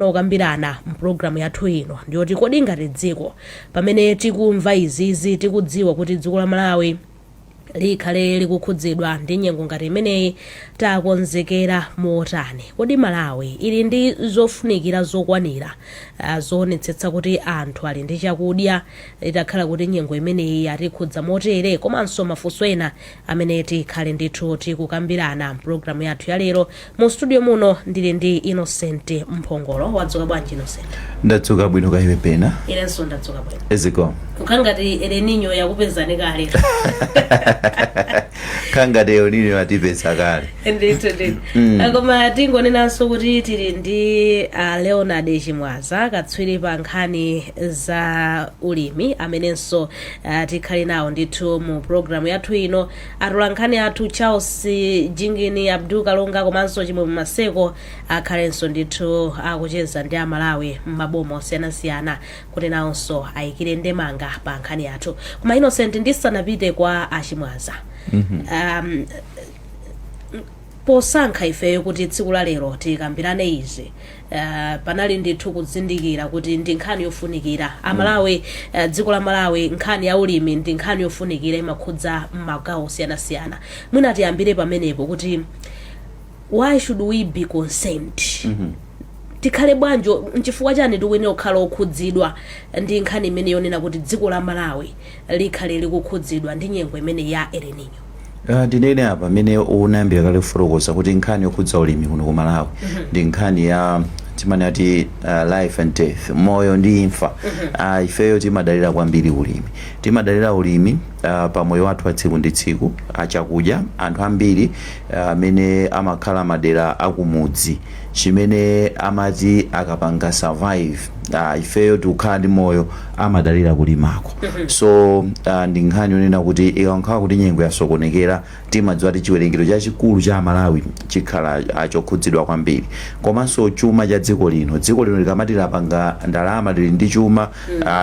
Kukambirana mpulogalamu yathu ino ndiyoti, kodi ngati dziko, pamene tikumva izizi, tikudziwa kuti dziko la Malawi likhale likukhudzidwa ndi nyengo ngati imeneyi, takonzekera motani? Kodi Malawi ili ndi zofunikira zokwanira zoonetsetsa kuti anthu ali ndi chakudya itakhala kuti nyengo imeneyi yatikhudza motere? Komanso mafunso ena amene tikhale ndithu tikukambirana mpulogalamu yathu ya lero. Mu studio muno ndili ndi Innocent Mphongolo. Wadzuka bwanji, Innocent? Ndadzuka bwino, kaiwe pena? Inenso ndadzuka bwino. Eziko. Kukhala ngati El Nino yakupezani kale. Khangati El Nino yatipeza kale. Ndithu, ndithu. Koma tingonenanso kuti tili ndi Leonard Chimwaza, katswiri pa nkhani za ulimi, amenenso tikhale nawo ndithu mu programu yathu ino. Atola nkhani athu Charles Jingini, Abdul Kalonga komanso Chimwemwe Maseko akhalenso ndithu akucheza ndi Amalawi m'maboma osiyanasiyana kuti nawonso ayikire ndemanga pa nkhani yathu. Koma Innocent, ndisanapite kwa Achimwaza, posankha ifeyo kuti tsiku la lero tikambirane izi, panali ndithu kuzindikira kuti ndi nkhani yofunikira Amalawi, dziko la Malawi, nkhani ya ulimi ndi nkhani yofunikira, imakhudza magawo osiyanasiyana. Mwina tiyambire pamenepo kuti why should we be concerned? Tikhale bwanji, nchifukwa chani tikuyenera kukhala okhudzidwa ndi nkhani imene yonena kuti dziko la Malawi likhale likukhudzidwa ndi nyengo imene ya El Nino? Ndinene apa amene unayambira kale kufotokoza kuti nkhani yokhudza ulimi kuno ku Malawi ndi nkhani ya timanati life and death, moyo ndi imfa. Ifeyo timadalira kwambiri ulimi, timadalira ulimi pa moyo wathu wa tsiku ndi tsiku, achakudya. Anthu ambiri amene amakhala madera akumudzi, chimene amati akapanga survive, ifeyo tikukhala ndi moyo, amadalira kulimako. So ndi nkhani yonena kuti ikakhala kuti nyengo yasokonekera, timadziwa kuti chiwerengero chachikulu cha Amalawi chikhala chokhudzidwa kwambiri. Komanso chuma cha dziko lino, dziko lino likamati lapanga ndalama, lili ndi chuma,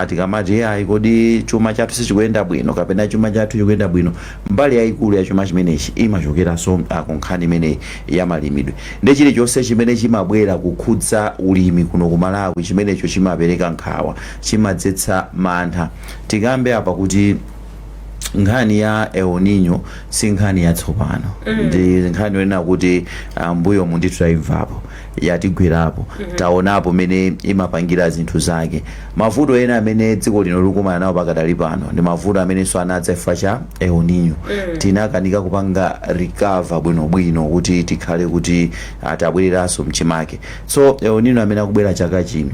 tikamati ayi, kodi chuma chathu sichikuyenda bwino kapena chuma chathu chikuyenda bwino, mbali yayikulu ya chuma chimenechi imachokeranso ku nkhani imeneyi ya malimidwe. Ndi chilichonse chimene chimabwera kukhudza ulimi kuno ku Malawi, chimenecho chimapereka nkhawa, chimadzetsa mantha. Tikambe apa kuti nkhani ya El Nino si nkhani yatsopano, ndi nkhani yonena kuti mbuyomu ndithu tayimvapo, yatigwerapo, taonapo mene imapangira zinthu zake. Mavuto ena amene dziko lino likumana nawo pakadali pano ndi mavuto amenenso anadza chifukwa cha El Nino. Tinakanika kupanga recover bwinobwino kuti tikhale kuti tabwereranso mchimake. So El Nino amene akubwera chaka chino,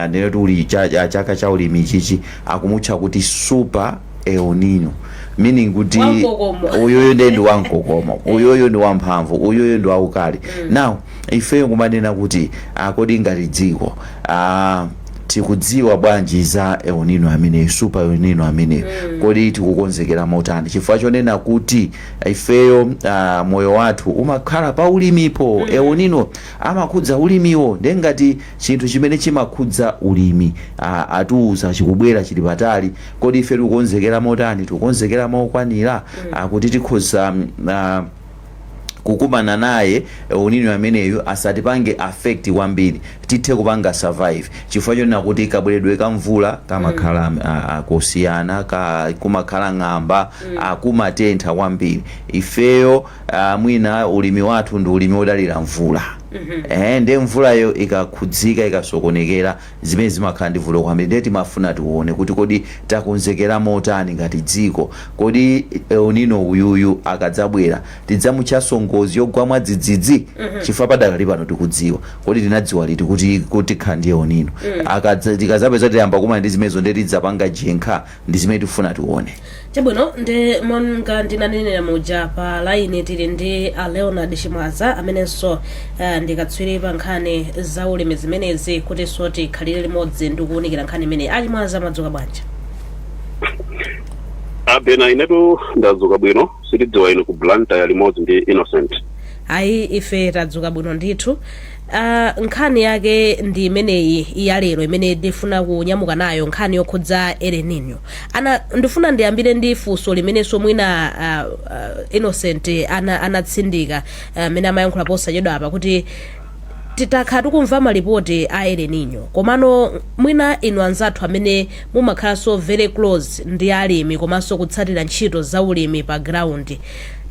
ndinoti uli chaka cha ulimi chichi, akumutcha kuti Super El Nino, meaning kuti Wamkokomo. Uyuyu ndiye ndi wamkokomo, uyuyu ndi wamphamvu, uyuyu ndi waukali. Now ifeyo kumanena kuti kodi ngati dziko tikudziwa bwanji za El Nino ameneyo, Super El Nino ameneyo? Kodi tikukonzekera motani? Chifukwa chonena kuti ifeyo moyo wathu umakhala pa ulimipo. El Nino amakhudza ulimiwo. Ndiye ngati chinthu chimene chimakhudza ulimi atiuza chikubwera, chili patali, kodi ife tikukonzekera motani? Tikukonzekera mokwanira kuti tikhoza kukumana naye El Nino ameneyu, asatipange affect kwambiri, tithe kupanga survive? Chifukwa chonena kuti kabweredwe ka mvula kamakhala kusiyana, kumakhala ng'amba, kumatentha kwambiri. Ifeyo mwina ulimi wathu ndi ulimi wodalira mvula. Ndiye mvulayo ikakhudzika, ikasokonekera, zimene zimakhala ndi vuto kwambiri. Ndiye timafuna tione kuti kodi takonzekera motani ngati dziko? Kodi El Nino uyuyu akadzabwera, tidzamutchanso ngozi yogwa mwadzidzidzi? Chifukwa padakali pano tikudziwa, kodi tinadziwa liti kuti tikhala ndi El Nino? Tikazapeza tiyamba kumana ndi zimenezo, ndiye tidzapanga jenkha. Ndi zimene tifuna tione. Chabwino, ndi monga ndinanenera muja, pa laini tili ndi a Leonard Chimwaza, amenenso ndi katswiri pa nkhani za ulimi zimenezi, kutinso tikhalire limodzi ndi kuwunikira nkhani imeneyi. Achimwaza, mwadzuka bwanji? Abena, inetu ndadzuka bwino, sitidziwa inu ku Blantyre limodzi ndi Innocent. Ayi, ife tadzuka bwino ndithu. Nkhani yake ndi imeneyi ya lero imene ndifuna kunyamuka nayo, nkhani yokhudza El Nino. Ana ndifuna ndiyambire ndi funso limenenso mwina Innocent anatsindika amene amayankhula posachedwa apa, kuti Titakhala tikumva malipoti a El Nino, komano mwina inu anzathu amene mumakhalanso very close ndi alimi komanso kutsatira ntchito za ulimi pa ground,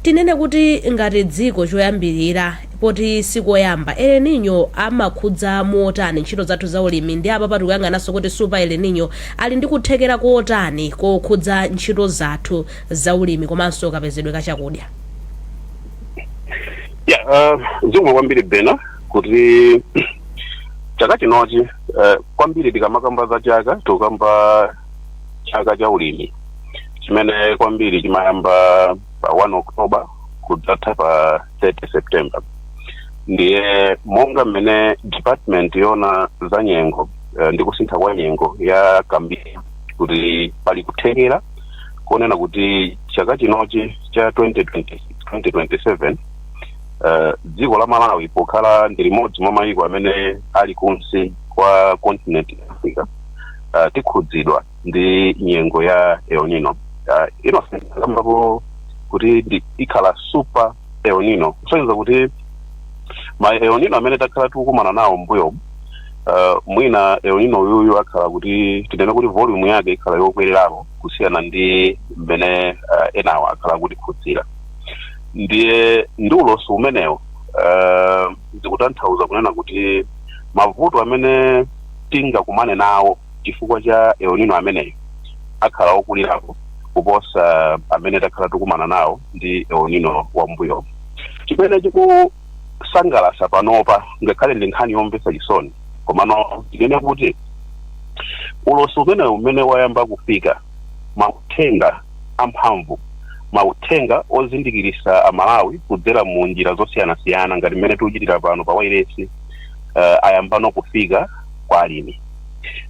tinene kuti ngati dziko choyambirira, poti sikoyamba, El Nino amakhudza motani ntchito zathu za ulimi? Ndi apa patikuyang'ananso kuti super El Nino ali ndi kuthekera kotani kokhudza ntchito zathu za ulimi komanso kapezedwe ka chakudya? Yeah, zikomo kwambiri, Bena. Kuti chaka chinochi, kwambiri tikamakamba za chaka, tikukamba chaka cha ulimi chimene kwambiri chimayamba pa 1 October kudzatha pa 30 September. Ndiye monga mmene department yona za nyengo ndi kusintha kwa nyengo ya kambiri kuti pali kuthekera konena kuti chaka chinochi cha 2026 2027, dziko la Malawi pokhala ndi limodzi mwa mayiko amene ali kunsi kwa continent ya Africa, tikhudzidwa ndi nyengo ya El Nino. Innocent akambapo kuti ikhala super El Nino, kusonyeza kuti ma El Nino amene takhala tikukumana nawo mbuyo, mwina El Nino uyuyu akhala kuti, tinene kuti volume yake ikhala yokwererapo kusiyana ndi mmene enawo akhala kutikhudzira. Ndiye ndi ulosi umenewo, zikutanthauza kunena kuti mavuto amene tingakumane nawo chifukwa cha El Nino ameneyo akhala okulirapo kuposa amene takhala tikumana nawo ndi El Nino wambuyo. Chimene chikusangalatsa panopa, ngakhale ndi nkhani yomvetsa chisoni, komano tinene kuti ulosi umenewu umene wayamba kufika, mauthenga amphamvu, mauthenga ozindikirisa Amalawi kudzera mu njira zosiyanasiyana ngati mmene tikuchitira pano pa wailesi, ayambano kufika kwa alimi,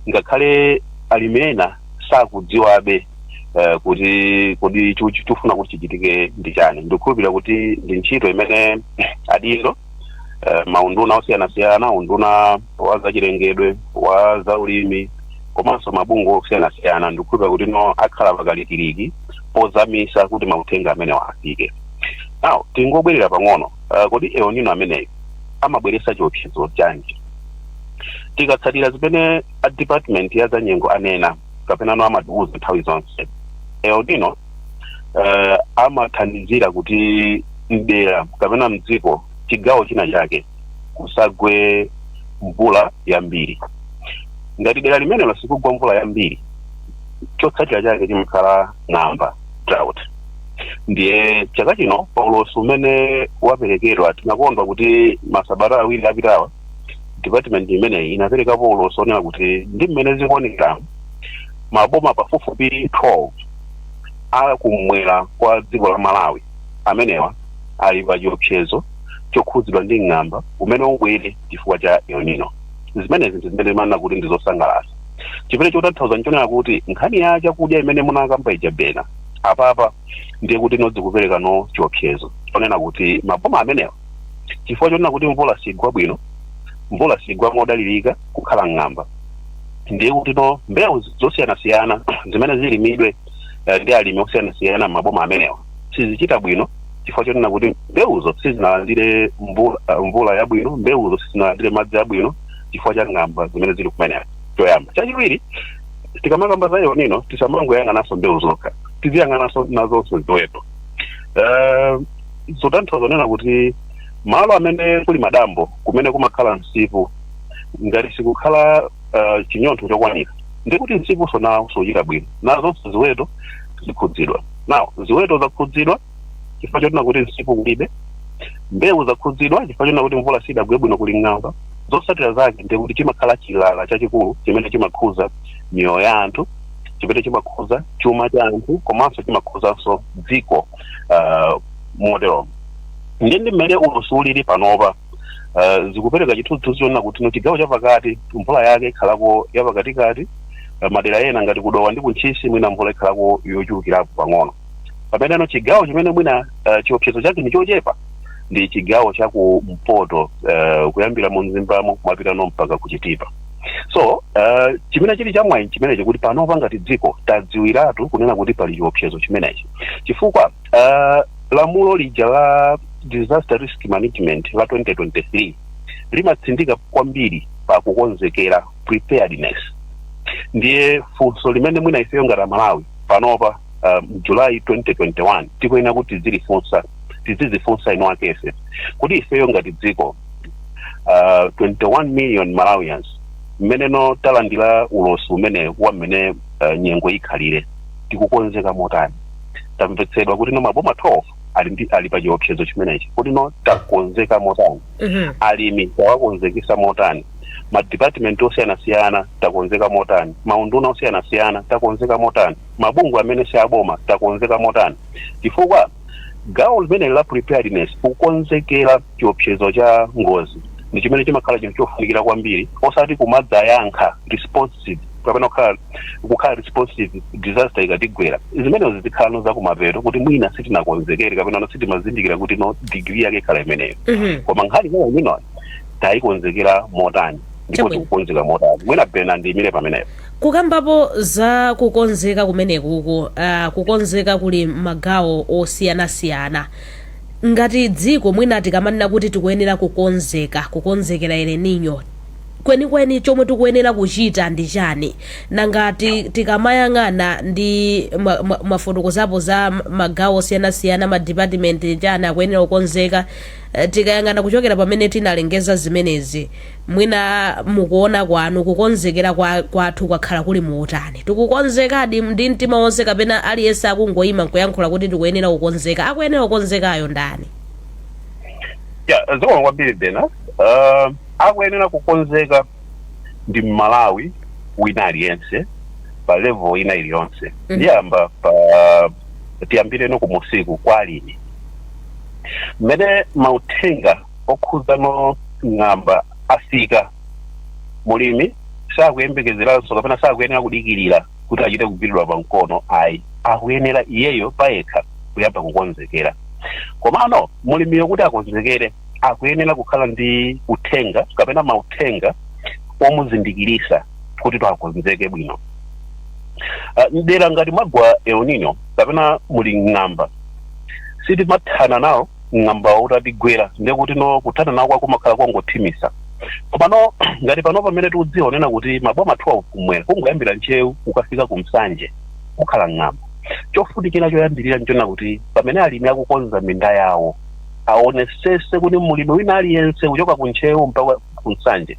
ngakhale alimi ena sakudziwabe kuti kodi chifuna kuti chichitike ndi chani. Ndikukhulupirira kuti ndi ntchito imene adindo, maunduna osiyanasiyana, unduna wa zachilengedwe, wa zaulimi komanso mabungwe osiyanasiyana, ndikukhulupirira kuti no akhala pakalikiliki pozamisa kuti mauthenga amenewa afike. Now tingobwerera pang'ono, kodi El Nino ameneyo amabweretsa chiopsezo chanji? Tikatsatira zimene a department ya zanyengo anena kapena no amatiuza nthawi zonse, El Nino amathandizira kuti mdera kapena mdziko chigawo china chake kusagwe mvula yambiri. Ngati dera limenelo sikugwa mvula yambiri, chotsatira chake chimakhala ng'amba, drought. Ndiye chaka chino paulosi umene waperekedwa, tinakondwa kuti masabata 2 apitawa department imeneyi inaperekapo ulosi onena kuti ndi mmene zikuonekera, maboma pafupifupi 12 akumwera kwa dziko la Malawi amenewa ali pa chiopsezo chokhudzidwa ndi ng'amba umene ubwere chifukwa cha El Nino. Zimenezi ndi zimene manena kuti ndi zosangalatsa. Chimene chotanthauza nchonena kuti nkhani ya chakudya imene munakamba ija, Bena, apapa ndiye kuti nozikupereka no chiopsezo chonena kuti maboma amenewa, chifukwa chonena kuti mvula sigwa bwino, mvula sigwa modalirika, kukhala ng'amba, ndiye kuti no mbewu zosiyanasiyana zimene zilimidwe ndi alimi osiyanasiyana m'maboma amenewa sizichita bwino, chifukwa chonena kuti mbewuzo sizinalandire mvula yabwino, mbewuzo sizinalandire madzi abwino chifukwa cha ng'amba zimene zili kumeneko. Choyamba. Chachiwiri, tikamakamba za El Nino tisamangoyang'ananso mbewu zokha, tiziyang'ananso nazonso ziweto. Zotanthauza nena kuti malo amene kuli madambo, kumene kumakhala msipu, ngati sikukhala chinyontho chokwanira, ndikuti msipuso nawo suchita bwino, nazonso ziweto zikhudzidwa. Now ziweto zakhudzidwa chifukwa chonena kuti msipu kulibe, mbewu zakhudzidwa chifukwa chonena kuti mvula sidagwe bwino, kuli ng'amba. Zotsatira zake ndikuti chimakhala chilala chachikulu chimene chimakhuza miyoyo ya anthu, chimene chimakhuza chuma cha anthu komanso chimakhuzanso dziko. Motero ndiye ndi mmene ulosi ulili panopa, zikupereka chithunzithunzi chonena kuti no chigawo chapakati mvula yake ikhalako yapakatikati, madera ena ngati kuDowa ndi kuNtchisi mwina mvula ikhalako yochulukirapo pang'ono, pameneno chigawo chimene mwina chiopsezo chake ndi chochepa ndi chigawo cha kumpoto, kuyambira mu Mzimbamo kumapitano mpaka kuChitipa. So chimene chili chamwayi chimenechi kuti panopa ngati dziko tadziwiratu kunena kuti pali chiopsezo chimenechi, chifukwa lamulo lija la disaster risk management la 2023. Limatsindika kwambiri pa kukonzekera, preparedness. Ndiye funso limene mwina ifeyo ngati Amalawi panopa, July 2021, tikuyenera kuti tizilifunsa, tizizifunsa inu akefe, kuti ifeyo ngati dziko, 21 million Malawians, mmeneno talandira ulosi umene wa mmene nyengo ikhalire, tikukonzeka motani? Tamvetsedwa kuti no, maboma 12 ali pa chiopsezo chimenechi, kuti no, takonzeka motani? Alimi tawakonzekesa motani? Madipatimenti osiyanasiyana takonzeka motani? Maunduna osiyanasiyana takonzeka motani? Mabungwe amene si aboma takonzeka motani? Chifukwa gawo limene la preparedness, kukonzekera chiopsezo cha ngozi, ndi chimene chimakhala chinthu chofunikira kwambiri, osati kumadzayankha responsive kapena kukhala responsive disaster ikatigwera. Zimenezo zizikhala zakumapeto, kuti mwina sitinakonzekere kapena no sitimazindikira kuti no, degree yake ikhala imeneyo. Koma nkhani imene ino tayikonzekera motani, ndipo tikukonzeka motani? Mwina pena ndiyimire pamenepo. Kukambapo za kukonzeka kumenekuku, kukonzeka kuli magawo osiyanasiyana. Ngati dziko, mwina tikamanena kuti tikuyenera kukonzeka, kukonzekera El Nino, kwenikweni chomwe tikuyenera kuchita ndi chani? Nanga tikamayang'ana ndi mafotokozapo za magawo osiyanasiyana, madipatimenti chani akuyenera kukonzeka, tikayang'ana kuchokera pamene tinalengeza zimenezi, mwina mukuona kwanu kukonzekera kwathu kwakhala kuli muutani? Tikukonzekadi ndi mtima wonse, kapena aliyense akungoyima nkuyankhula kuti tikuyenera kukonzeka? Akuyenera kukonzekayo ndani? Ya, zikomo kwambiri Bena. Akuyenera kukonzeka ndi Mmalawi wina aliyense pa level ina iliyonse. Ndiyamba pa, tiyambireno kumusiku kwa alimi. Mmene mauthenga okhudzano ng'amba afika, mulimi sakuyembekezeranso kapena sakuyenera kudikirira kuti achite kugwiridwa pa mkono, ayi. Akuyenera iyeyo payekha kuyamba kukonzekera. Komano mulimiyo kuti akonzekere, akuyenera kukhala ndi uthenga kapena mauthenga omuzindikirisa kuti akonzeke bwino. Mdera ngati mwagwa El Nino kapena muli ng'amba, sitimathana nawo ng'amba utatigwera, ndekuti no, kuthana nawo kwakumakhala kongothimisa. Komano ngati pano pamene tikudziwa unena kuti maboma 12 kumwera, kungoyambira Ntcheu kukafika kumsanje, kukhala ng'amba, chofunikira choyambirira nchona kuti pamene alimi akukonza minda yawo, aonesese kuti mulimi wina aliyense kuchoka kuNtcheu mpaka kumsanje,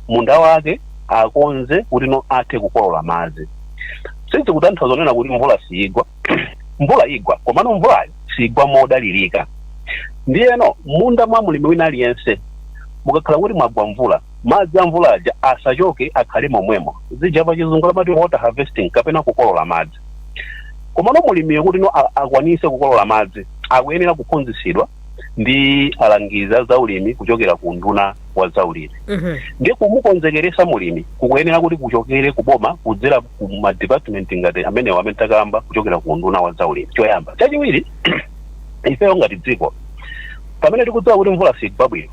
munda wake akonze kuti no, athe kukolola madzi. Sizikutanthauza kunena kuti mvula siyigwa. Mvula igwa, komano mvulayo sigwa modalirika. Ndiyeno munda mwa mulimi wina aliyense mukakhala kuti mwagwa mvula, madzi a mvula aja asachoke, akhale momwemo. Zija pa Chizungu amati water harvesting kapena kukolola madzi. Komano mulimiyo kuti no, akwanise kukolola madzi, akuyenera kuphunzitsidwa ndi alangizi a zaulimi kuchokera ku nduna wa zaulimi. Ndiye kumukonzekeresa mulimi kukuyenera kuti kuchokere kuboma kudzera ku madepartment ngati amenewo amene takamba, kuchokera ku nduna wa zaulimi, choyamba. Chachiwiri, ifeyo ngati dziko, pamene tikudziwa kuti mvula sigwa bwino,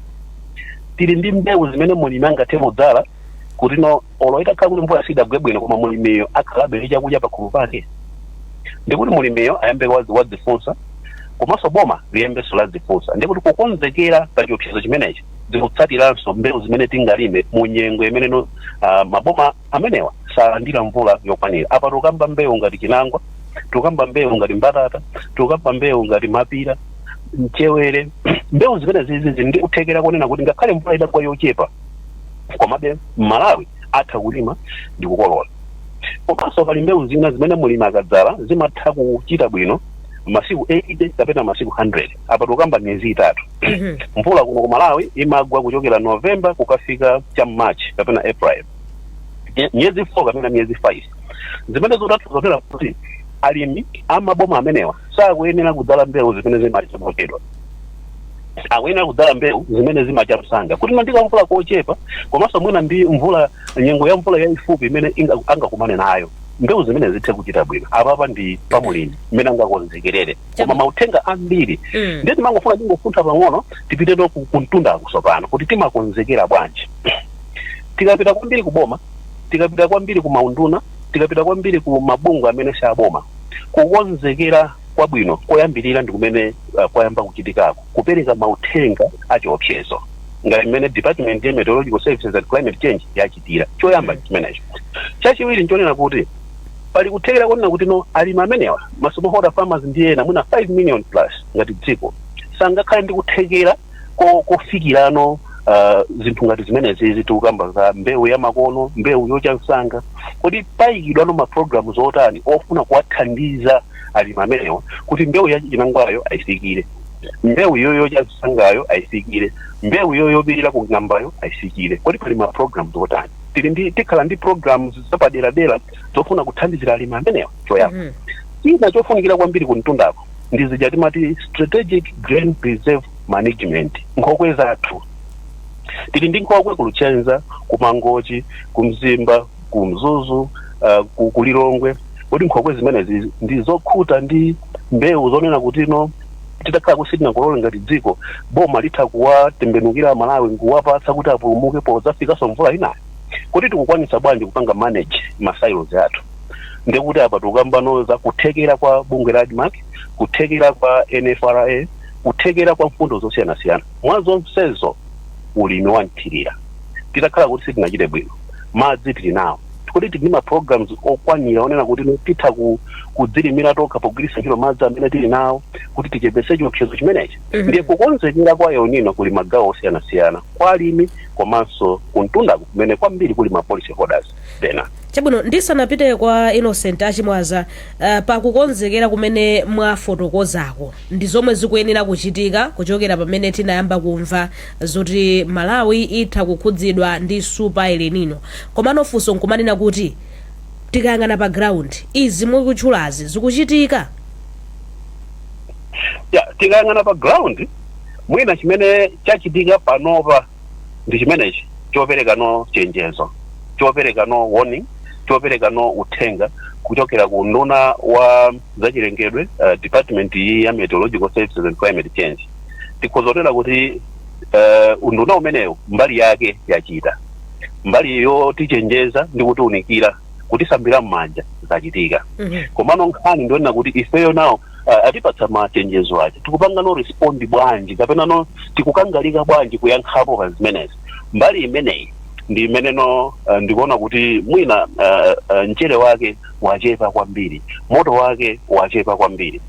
tili ndi mbewu zimene mulimi angathe kudzala kuti no, olo itakhala kuti mvula sidagwe bwino, koma mulimiyo akhalabe ndi chakudya pakhomo pake. Ndikuti mulimiyo ayambe wadzifunsa, komanso boma liyambenso ladzifunsa. Ndikuti kukonzekera pa chiopsezo chimenechi zikutsatiranso mbewu zimene tingalime mu nyengo imene no, maboma amenewa salandira mvula yokwanira. Apa tikukamba mbewu ngati chinangwa, tikukamba mbewu ngati mbatata, tikukamba mbewu ngati mapira, mchewere. Mbewu zimene zizi zili ndi kuthekera konena kuti ngakhale mvula idagwa yochepa, komabe Malawi atha kulima ndi kukolola. Komanso pali mbewu zina zimene mulimi akadzala zimatha kuchita bwino masiku 80 kapena masiku 100. Apa tikukamba miyezi 3. Mvula kuno ku Malawi imagwa kuchokera November kukafika cha March kapena April, miyezi 4 kapena miyezi 5, zimene zotanthauza kuti alimi amaboma amenewa sakuyenera kudzala mbewu zimene zimacha mochedwa. Akuyenera kudzala mbewu zimene zimacha msanga, kuti ndi kamvula kochepa komanso mwina ndi mvula, nyengo ya mvula yayifupi imene angakumane nayo, mbewu zimene zithe kuchita bwino. Apapa ndi pamulimi mmene angakonzekerere, koma mauthenga ambiri ndiye timangofuna tingofuntha pang'ono. Tipite kumtunda akusopano kuti timakonzekera bwanji. Tikapita kwambiri kuboma, tikapita kwambiri ku maunduna, tikapita kwambiri ku mabungwe amene si aboma, kukonzekera kwabwino koyambirira ndi kumene kwayamba kuchitikako, kupereka mauthenga achiopsezo. Ngati mmene Department ya Meteorological Services and Climate Change yachitira. Choyamba chimenecho. Chachiwiri nchonena kuti pali kuthekera konena kuti no, alimi amenewa, ma smallholder farmers ndi ena mwina 5 million plus ngati dziko, sangakhale ndi kuthekera kofikirano zinthu ngati zimenezi tikukamba za mbewu ya makono, mbewu yocha msanga. Kodi payikidwano ma programs otani ofuna kuwathandiza alimi amenewa kuti mbewu ya chinangwayo ayifikire, mbewu iyo yocha msangayo ayifikire, mbewu iyo yopirira ku ng'ambayo ayifikire? Kodi pali ma programs otani? Tili ndi, tikhala ndi programs zapaderadera zofuna kuthandizira alimi amenewa? Choyamba. China chofunikira kwambiri kumtundako ndi zija timati strategic grain reserve management. Nkhokwe zathu, tili ndi nkhokwe ku Luchenza, ku Mangochi, ku Mzimba, ku Mzuzu, ku Lilongwe. Kodi nkhokwe zimenezi ndi zokhuta ndi mbewu zonena kuti no, titakhala kuti sitinakolole ngati dziko, boma litha kuwatembenukira Malawi nkuwapatsa kuti apulumuke podzafikanso mvula inayo? Kuti tikukwanisa bwanji kupanga manage ma silos athu? Ndikuti apa tikukambano za kuthekera kwa bungwe la ADMARC, kuthekera kwa NFRA, kuthekera kwa mfundo zosiyanasiyana. Mwa zonsezo, ulimi wa mthirira, titakhala kuti sitinachite bwino, madzi tili nawo, kuti tili ndi ma programs okwanira onena kuti no, titha kudzilimira tokha pogwiritsa ntchito madzi amene tili nawo kuti tichepetse chiopsezo chimenechi? Ndiye kukonzekera kwa El Nino kuli magawo osiyanasiyana, kwa alimi komanso kumtundaku kumene kwambiri kuli ma policy holders pena. Chabwino, ndisanapite kwa Innocent Achimwaza, pakukonzekera kumene mwafotokozako ndi zomwe zikuyenera kuchitika kuchokera pamene tinayamba kumva zoti Malawi itha kukhudzidwa ndi super El Nino, komano funso nkumanena kuti tikayang'ana pa ground, izi mukutchulazi zikuchitika? Ya, tikayang'ana pa ground, mwina chimene chachitika panopa ndi chimenechi chopereka no chenjezo, chopereka no warning, chopereka no uthenga kuchokera ku nduna wa zachilengedwe, department iyi ya Meteorological Services and Climate Change. Tikhozotera kuti unduna umenewu mbali yake yachita, mbali yotichenjeza ndi kutiunikira, kutisambira m'manja zachitika. Komano nkhani ndionena kuti ifeyo nawo atipatsa machenjezo aja, tikupanga no respond bwanji kapena no tikukangalika bwanji kuyankhapo pa zimenezi? Mbali imeneyi ndi imeneno ndikuona kuti mwina mchere wake wachepa kwambiri, moto wake wachepa kwambiri.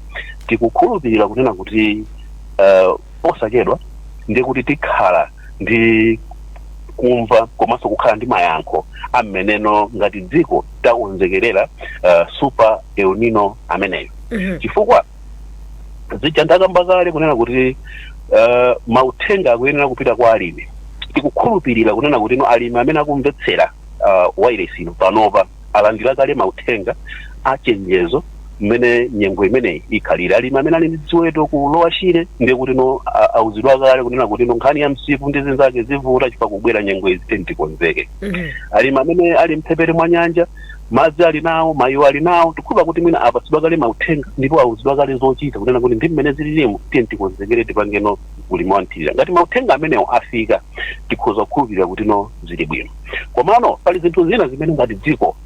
Tikukhulupirira kunena kuti posachedwa ndiye kuti tikhala ndi kumva komanso kukhala ndi mayankho ammeneno ngati dziko takonzekerera super El Nino ameneyo, chifukwa zija ndakamba kale kunena kuti mauthenga akuyenera kupita kwa alimi. Tikukhulupirira kunena kuti no, alimi amene akumvetsera wireless ino panopa alandira kale mauthenga achenjezo mmene nyengo imeneyi ikhalire. Alimi amene ali ndi ziweto ku Lower Shire, ndiye kuti no, auzidwa kale kunena kuti no, nkhani ya msipu ndi zinzake zivuta chifukwa kubwera nyengo izi, tikonzeke. Alimi amene ali mphepete mwa nyanja, madzi ali nawo, mayiwo ali nawo, tikhulupira kuti mwina apatsidwa kale mauthenga ndipo auzidwa kale zochita kunena kuti ndi mmene zililimu, tiye tikonzekere, tipangeno ulimi wa mthirira. Ngati mauthenga amenewo afika, tikhoza kukhulupirira kuti no, zili bwino. Komano pali zinthu zina zimene ngati dziko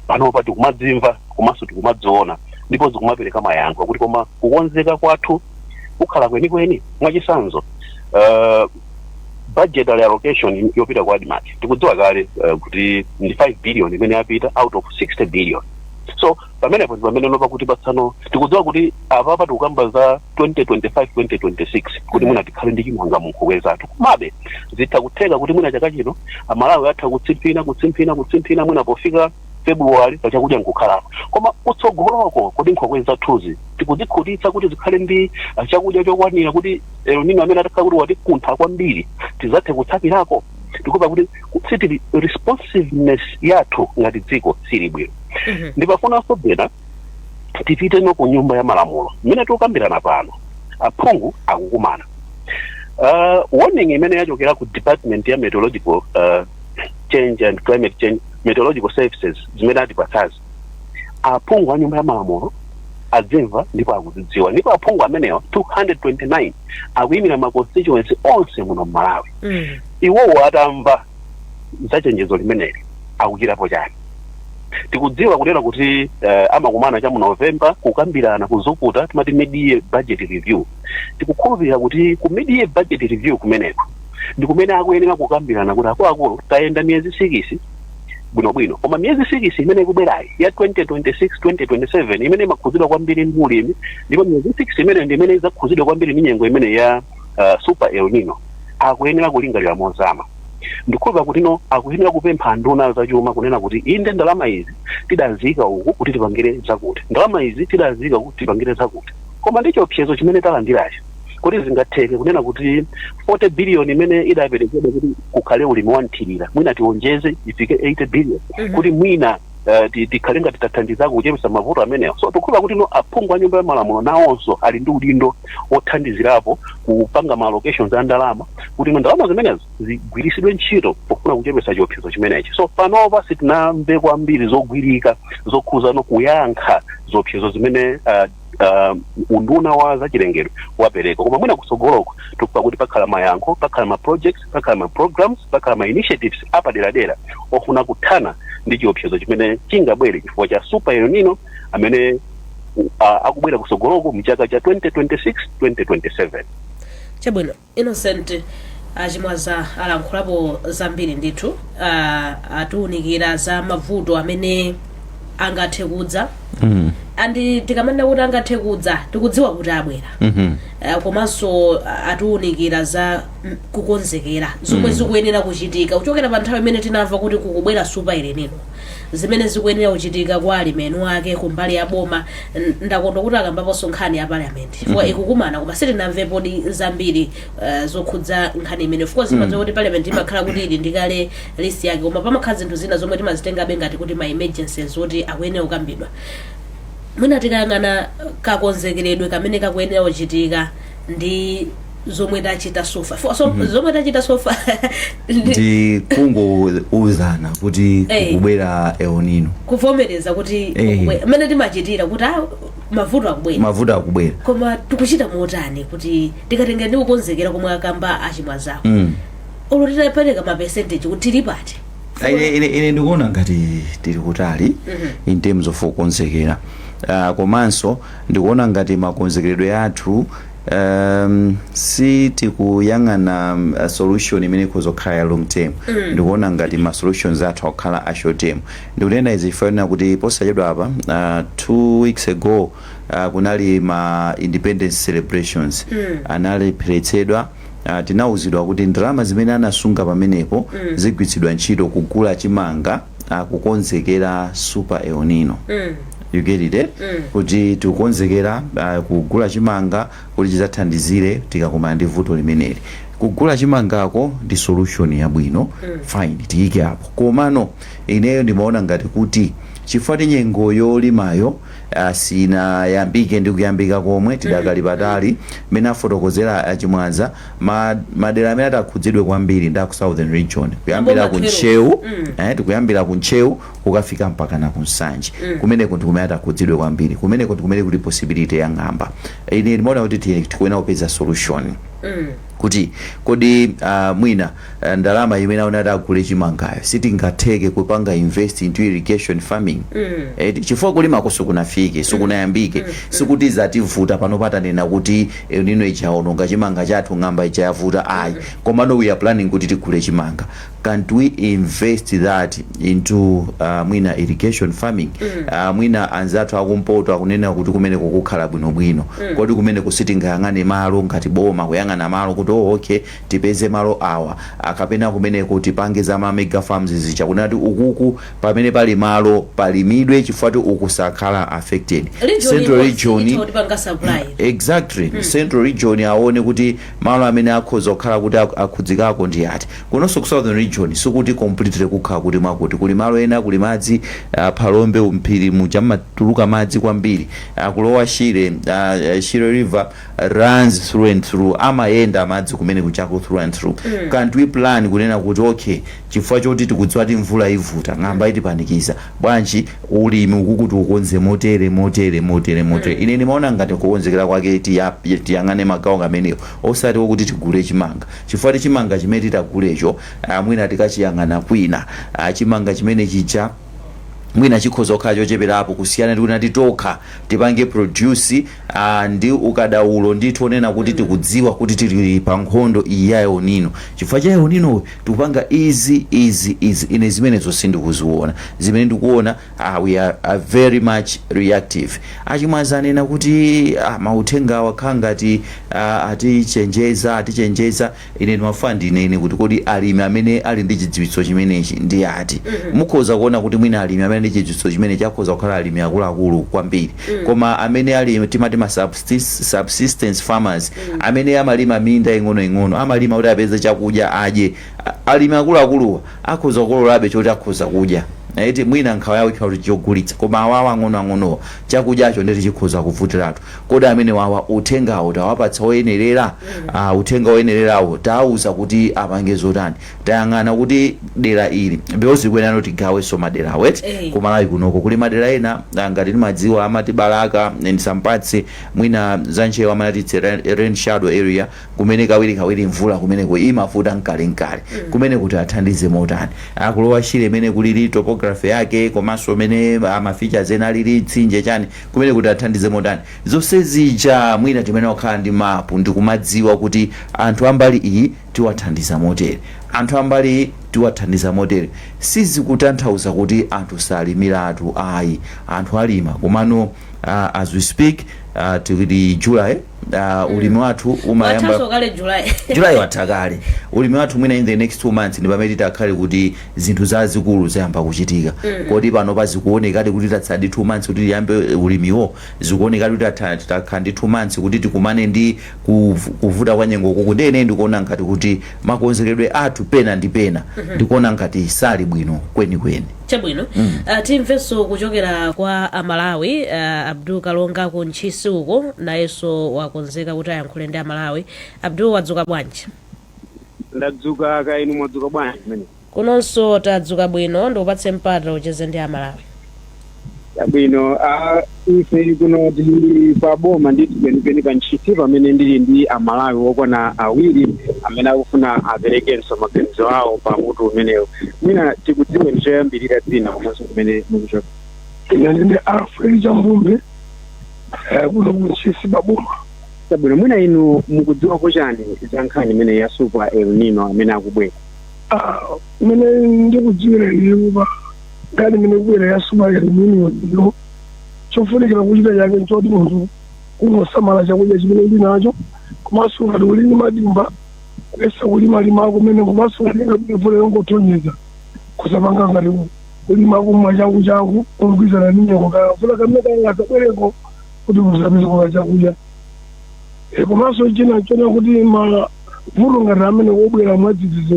panopa tikumadzimva komanso tikumadziona ndipo zikumapereka mayankho kuti koma kukonzeka kwathu kukhala kwenikweni. Mwachitsanzo, budgetary allocation yopita ku ADMARC, tikudziwa kale kuti ndi 5 billion imene yapita out of 60 billion. So pamenepo ndi pamene nopa kuti patsano tikudziwa kuti apapa tikukamba za 2025 2026 kuti mwina tikhale ndi chimanga mu nkhokwe zathu. Komabe zitha kutheka kuti mwina chaka chino Amalawi atha kutsimphina, kutsimphina, kutsimphina, mwina pofika February pachakudya nkukhalapo. Koma kutsogoloko, kodi nkhokwe zathuzi tikuzikhutitsa kuti zikhale ndi chakudya chokwanira kuti El Nino amene atakhala kuti watikuntha kwambiri tizathe kutsapirako? Tikupa kuti sitili, responsiveness yathu ngati dziko sili bwino. Ndipafunanso bena tipite no ku Nyumba ya Malamulo. Mmene tikukambirana pano, aphungu akukumana. Warning imene yachokera ku Department ya Meteorological Change and Climate Change, Meteorological Services, zimene atipatsazi, aphungu a Nyumba ya Malamulo adzimva ndipo akuzidziwa. Ndipo aphungu amenewa 229 akuyimira ma constituency onse muno mMalawi. Iwowo atamva za chenjezo limeneli akuchitapo chani? Tikudziwa kunena kuti amakumana cha mu November kukambirana, kuzukuta, timati mid-year budget review. Tikukhulupirira kuti ku mid-year budget review kumeneko Ndi kumene akuyenera kukambirana kuti, akuluakulu, tayenda miyezi 6 bwinobwino, koma miyezi 6 imene ikubwerayi ya 2026 2027, imene imakhuzidwa kwambiri ndi ulimi, ndipo miyezi 6 imene ndi imene idzakhuzidwa kwambiri ndi nyengo imene ya Super El Nino, akuyenera kulingalira mozama. Ndikhulupira kuti no, akuyenera kupempha nduna zachuma kunena kuti, inde, ndalama izi tidazika uku kuti tipangire zakuti, ndalama izi tidazika kuti tipangire zakuti, koma ndi chiopsezo chimene talandiracho, kuti zingatheke kunena kuti 40 billion imene idaperekedwa kuti kukhale ulimi wa mthirira, mwina tionjeze ifike 80 billion, kuti mwina tikhale ngati tathandizako kuchepetsa mavuto amenewa? So tikukhulupira kuti no, aphungu a Nyumba ya Malamulo nawonso ali ndi udindo wothandizirapo kupanga ma allocations a ndalama, kuti no, ndalama zimenezo zigwiritsidwe ntchito pofuna kuchepetsa chiopsezo chimenechi. So panopa sitinamve kwambiri zogwirika zokhuzano kuyankha ziopsezo zimene unduna wa zachilengedwe wapereka, koma mwina kutsogoloko tikupa kuti pakhala mayankho, pakhala ma projects, pakhala ma programs, pakhala ma initiatives apaderadera ofuna kuthana ndi chiopsezo chimene chingabwere chifukwa cha Super El Nino amene akubwera kutsogoloko mchaka cha 2026 2027. Chabwino, Innocent Achimwaza alankhulapo zambiri ndithu, atiwunikira za mavuto amene angathe kudza. And tikamanena kuti angathe kudza, tikudziwa kuti abwera. Komanso atiwunikira za kukonzekera zomwe zikuyenera kuchitika kuchokera pa nthawi imene tinamva kuti kukubwera Super El Nino, zimene zikuyenera kuchitika kwa alimi enu ake kumbali ya boma. Ndakondwa kuti akambaponso nkhani ya parliament, chifukwa ikukumana, koma sitinamvepodi zambiri zokhudza nkhani imene. Of course, imadziwa kuti parliament imakhala kuti ili ndikale list yake, koma pamakhala zinthu zina zomwe timazitengabe ngati kuti ma emergencies zoti akuyenera kukambidwa. Mwina tikayang'ana kakonzekeredwe kamene kakuyenera kuchitika ndi zomwe tachita so far, so zomwe tachita so far ndi kungouzana kuti kukubwera El Nino. Kuvomereza kuti mmene timachitira kuti mavuto akubwera. Mavuto akubwera. Koma tikuchita motani kuti tikatenga ndi kukonzekera komwe akamba Achimwazako, olo titapereka ma percentage, kuti tili pati? Ine ndikuona ngati tili kutali in terms of kukonzekera, komanso ndikuona ngati makonzekeredwe athu sitikuyang'ana solution imene ikhoza kukhala ya long term. Ndikuona ngati ma solutions athu akukhala a short term. Ndikunena izi chifukwa kuti posachedwa apa, 2 weeks ago, kunali ma independence celebrations. Analepheretsedwa. Tinawuzidwa kuti ndalama zimene anasunga pamenepo zigwiritsidwa ntchito kugula chimanga, kukonzekera Super El Nino. You get it, eh? Kuti tikukonzekera kugula chimanga kuti chidzathandizire tikakumana ndi vuto limeneli. Kugula chimangako ndi solution yabwino, fine, tiyike apo. Komano ineyo ndimaona ngati kuti chifukwa nyengo yolimayo sinayambike ndi kuyambika komwe, tidakali patali. Mmene afotokozera Achimwaza, madera amene atakhudzidwe kwambiri ndi aku Southern Region, kuyambira ku Mboma. Ntcheu, tikuyambira ku Ntcheu kukafika mpaka na ku Nsanje. Kumeneko ndi kumene atakhudzidwe kwambiri, kumeneko ndi kumene kuli possibility ya ng'amba. Ine ndimaona kuti tikuyenera kupeza solution kuti kodi mwina ndalama imene aona ati agule chimangayo sitingatheke kupanga invest into irrigation farming? Chifukwa kulimako sikunafike, sikunayambike. Sikuti zativuta pano patanena kuti El Nino ichaononga chimanga chathu, ng'amba ichayavuta, ayi. Komano we are planning kuti tigule chimanga. Can't we invest that into mwina irrigation farming? Mwina anzathu akumpoto akunena kuti kumeneko kukhala bwinobwino. Kodi kumeneko sitingayang'ane malo ngati boma, kuyang'ana malo kuti, oh, okay, tipeze malo awa, akapena kumeneko tipange za ma mega farms zija, kunena kuti ukuku pamene pali malo palimidwe, chifukwa kuti uku sakhala affected. Central Region. Tipanga supply. Exactly. Central Region aone kuti malo amene akhoza kukhala kuti akhudzikako ndi ati. Kunonso ku Southern Region sikuti completely kukhala kuti mwakuti kuli malo ena kuli madzi, Phalombe umphiri muja mmatuluka madzi kwambiri, kulowa Shire, Shire River runs through and through, amayenda madzi kumene kuchako through and through. Can't we plan kunena kuti, okay, chifukwa choti tikudziwa kuti mvula ivuta, ng'amba itipanikiza, bwanji ulimi uku kuti ukonze motere, motere, motere, motere? Ine ndimaona ngati kukonzekera kwake tiyang'ane magawo amenewo, osati wokuti tigule chimanga, chifukwa ti chimanga chimene titagulecho, mwina tikachiyang'ana kwina, chimanga chimene chija Mwina chikhoza kukhala chocheperapo kusiyana ndi kuti tokha tipange produce ndi ukadaulo ndithu onena kuti tikudziwa kuti tili pa nkhondo iyi ya El Nino. Chifukwa cha El Nino tikupanga izi, izi, izi. Ine zimenezo sindikuziona. Zimene ndikuona, we are very much reactive. Achimwazi anena kuti mauthenga wakhala ngati atichenjeza, atichenjeza. Ine ndimafuna ndinene kuti kodi alimi amene ali ndi chidziwitso chimenechi ndi ati? Mukhoza kuona kuti mwina alimi amene ndi chidziwitso chimenechi akhoza kukhala alimi akuluakulu kwambiri, koma amene ali timati ma subsistence farmers, amene amalima minda ing'onoing'ono, amalima kuti apeze chakudya adye, alimi akuluakuluwa akhoza kukololabe choti akhoza kudya eti. Mwina nkhawa yawo ikhala kuti chogulitsa, koma awawa ang'onoang'onowa chakudyacho ndeti chikhoza kuvutiratu. Kodi amene wawa uthengawo tawapatsa oyenerera? Uthenga oyenererawo tawuza kuti apange zotani? Tayang'ana kuti dera ili, because kuyenera kuti tigawenso madera eti. Kumalawi kunoko kuli madera ena, ngati timadziwa amati Balaka and some parts mwina za Ntcheu, amati it's a rain shadow area, kumene kawiri kawiri mvula kumeneko imavuta mkalenkale. Kumene kuti athandize motani? Akulowa Shire imene kulili topography yake, komanso mene ama features ena alili, tsinje chani, kumene kuti athandize motani? Zonse zija mwina timene wakhala ndi mapu ndikumadziwa kuti anthu ambali iyi tiwathandiza motere, anthu ambali iyi tiwathandiza motere. Sizikutanthauza kuti anthu salimiratu, ayi, anthu alima. Komano as we speak, tili July, ulimi wathu umayamba Wathanso kale July. July watha kale. Ulimi wathu mwina in the next 2 months ndi pamene titakhale kuti zinthu zazikulu zayamba kuchitika. Kodi pano pazikuonekadi kuti tatsala ndi 2 months kuti tiyambe ulimiwo? Zikuonekadi kuti takhala ndi 2 months kuti tikumane ndi kuvuta kwa nyengo kuku? Ndene ndikuona ngati kuti makonzekedwe athu pena ndi pena ndikuona ngati sali bwino kwenikweni. Chabwino. Timvenso kuchokera kwa Amalawi. Abdul Kalonga ku Ntchisi uko nayenso wakonzeka kuti ayankhule ndi Amalawi. Abdul, wadzuka bwanji? Ndadzuka ka, inu mwadzuka bwanji kumene? Kunonso tadzuka bwino. Ndikupatse mpata ucheze ndi Amalawi. Chabwino. Ife kuno tili pa boma ndithu penipeni pa Ntchisi, pamene ndili ndi Amalawi okwana awiri amene akufuna aperekenso maganizo awo pa mutu umenewu. Mwina tikudziweni choyambirira dzina komanso kumene mukuchoka. Ine ndine Alfred Chambumbe, kuno kuNtchisi baboma. Chabwino. Mwina inu mukudziwako chani za nkhani imene ya super El Nino amene akubwera? Imene ndikudziwira ine pa nkhani imene kubwera ya super El Nino iyo, chofunikira kuchita chake nchoti munthu kungosamala chakudya chimene uli nacho, komanso ngati uli ndi madimba kuyesa kulimalima kumene, komanso ngati ingabwere mvula yongotonyeza kusapanga ngati kulima kumwa changu changu kugwizana ndi nyengo, kaya mvula kamene kangasabwereko kuti musapeze kuka chakudya. Komanso china chona kuti mavuto ngati amene wobwera mwadzidzidzi